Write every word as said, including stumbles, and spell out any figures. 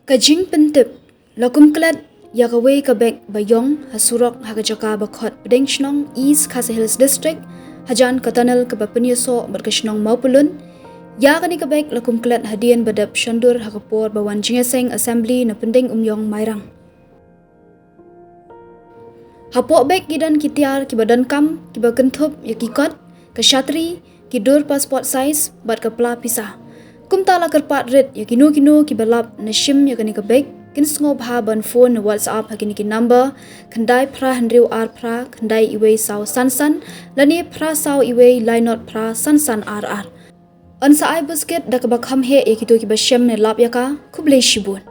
Ka jingpyntip la kum klet ïa kawei ka bek ba ïong ha surok ha ka jaka ba khot Pdeng Shnong, East Khasi Hills District, hajan ka tunnel kaba pynïasoh bad ka shnong Mawpyllun. Ïa kane ka bek la kum klet hadien ba dep shondur ha ka por ba wan jingïaseng assembly na Pdeng Umïong, Mairang. Hapoh bek ki don ki tiar kiba donkam, kiba kynthup ïa ki kot, ka shatri, ki dur passport size bad ka pla pisa. Kumta la kyrpad rit ïa kino kino kiba lap ne shim ïa kane ka bek, kin sngewbha ban phone ne WhatsApp ha kine ki number: khyndai phra hynriew ar phra khyndai iwei saw san san lane phra saw iwei lai not phra san san ar ar. Yn sa ai buskit da kaba kham heh ïa kito kiba shem ne lap ïa ka. Khublei shibun.